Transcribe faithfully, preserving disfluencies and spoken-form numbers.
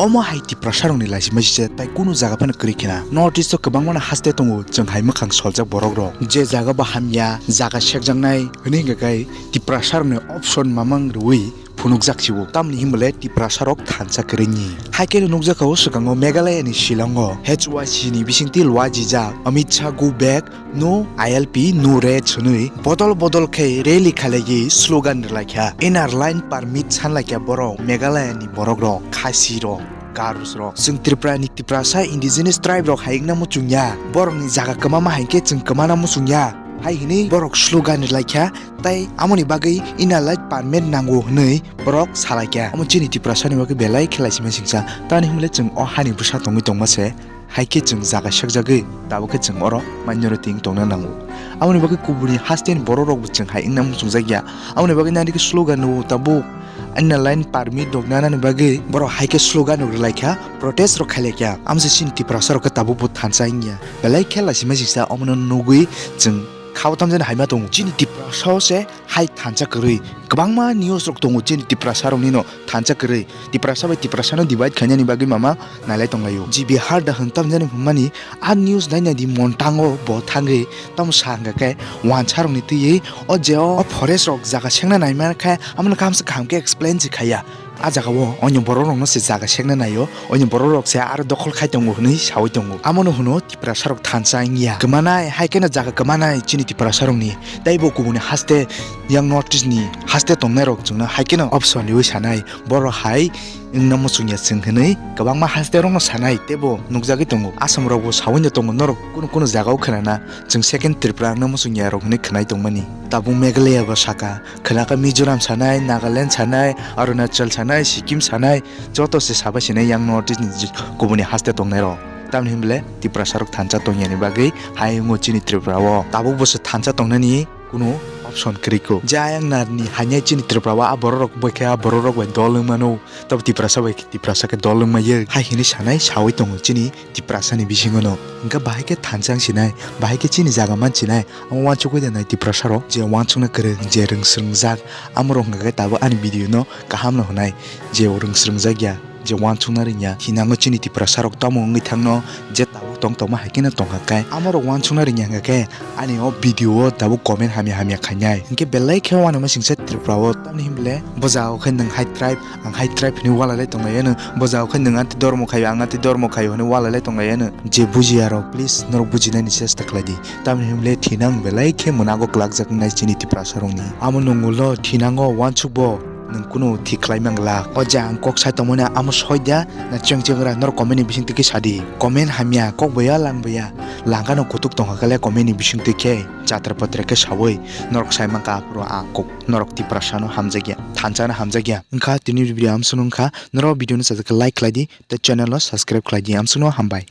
Omo hai Tiprasa rokni laisima sise tai kunu jaga phano kwrwi khena. North East o kwbangma no haste tongo chwng hai mwkhang soljak borok rok. Je jaga bo hamya, jaga sekjaknai hwnwi hwnkha khe Tiprasa rokni option mamang rwui phunukjak sibo. Tamni himle Tiprasa rok thansa kwrwini. Hai khe nukjakha o swkango Meghalaya ni Shillong o H Y C ni bisingtwi lwajijak Amit Shah go back, no I L P, no rest hwnwi bodol bodol khe rally khailaigwi slogan rwlaikha. Inner line permit sanlaikha borok Meghalaya ni borok rok, Khasi rok, Garos rok. Chwng Tripura ni Tiprasa indigenous tribe rok hai wngna muchungya. Borok ni jaga kwmama hai khe chwng kwmana muchungya. Hai hwnwi borok slogan rwlaikha. Tai amoni bagwi inner line permit nango hwnwi borok salaikha. Omo chini Tiprasa ni bagwi belai khe laisima singsa. Tamni himle chwng o hani bwsa tongwi tongma se. Hai khe chwng jaga sekjagwi tabuk khe chwng oro mainyoro ting tongna nango. Aboni bagwi kubuni haste ni borok rok bo chwng hai wngna muchungjak ya. Aboni bagwi nani khe slogan rwo tabuk inner line permit rok nanani bagwi borok hai khe slogan rok rwlaikha, protest rok khailaikha. Amse chini Tiprasa rok khe tabuk bo thansa wngya. Belai khe laisima singsa omono nugwi chwng khao tamjani haima tongo. Chini Tiprasa o se hai thansa kwrwi. Kwbangma news rok tongo chini Tiprasa rokni no thansa kwrwi. Tiprasa bai Tiprasa no divide khainani bagwi mama nailai tonglaio. G B Har da hwn tamjani hwnmani a news naina di montango bo thangwi tamo sa hwnkha khe wansa rokni twiwi o je o forest rok jaga sengna naima khe amoni kaham se kaham khe explain se khaiya. A jaga o onyo borok rokno se jaga sekna naio, onyo borok rok se aro dokhol khai tongo hwnwi sawi tongo. Amono hwno Tiprasa rok thansa wngya. Kwmanai, hai kheno jaga kwmanai chini Tiprasa rokni. Tei bo kubuni haste yang North East ni haste tongnai rok chwngno hai kheno option riwi sanai. Borok hai wngna muchungya chwng hwnwi kwbangma haste rokno sanai teibo nukjagwi tongo. Asam rokbo sawino tongo norok kunu kunu jaga o khwnana. Chwng second Tripura wngna muchungya rok hwnwi khwnai tongmani. Tabuk Meghalaya bo saka, khwnaka Mizoram sanai, Nagaland sanai, Arunachal sanai, Sikkim sanai, joto se sabai sinai yang North East ni kubuni haste tongnai rok. Tamni himle Tiprasa rok thansa tongyani bagwi hai wngo chini Tripura o. Tabuk bo se thansa tongnani kunu option kwrwi kho. Je ayang narni hanya chini Tripura o a borok rok bai khe a borok rok bai dol wng mano. Tabuk Tiprasa bai Tiprasa khe dol wng maya hai hwnwi sanai sawi tongo chini Tiprasa ni bisingo no. Hwnkhe bahai khe thansa wng sinai, bahai khe chini jaga man sinai. Amo uansukwi da nai Tiprasa rok je uansukna kwrwng, je rwng swrwngjak, amo rok hwnkha khe tabuk ani video no kaham no hwnai, je rwng swrwngjak ya, je uansukna rwngya. Thinango chini Tiprasa rok tamo wngwi thangno, je tabuk tong tongma hai kheno tongkha khe. Amo rok uansukna rwngya hwnkha khe ani o video o tabuk comment hamya hamya khainai. Hwnkhe belai khe uanama singsa Tripura o, tamni himle bo jaga o khe nwng hai tribe, ang hai tribe hinwi ualailai tonglaiyano, bo jaga o khe nwng atwi dormo khaio, ang atwi dormo khaio hinwi ualailai tonglaiyano. Je bujiya rok, please norok bujinani chesta khlai di. Tamni himle thinang belai khe mwnago kwlakjak wngnai chini Tiprasa rokni. Amo nwngulo thinango uansukbo nwng kunu thik khlai manglak. O je ang kok sai tongmani amo soida na chwng chwng ra norok comment ni bisingtwi khe sadi. Comment hamya kok boya lang boya langkano kutuk tongkha khe le comment ni bisingtwi khe chatra patra khe sawi norok sai mankha aphuru ang kok norok Tiprasa no hamjakya, thansa no hamjakya. Wngkha tini video amswk wngkha norok video no sajak khe like khlai di tei channel no subscribe khlai di amswk no hambai.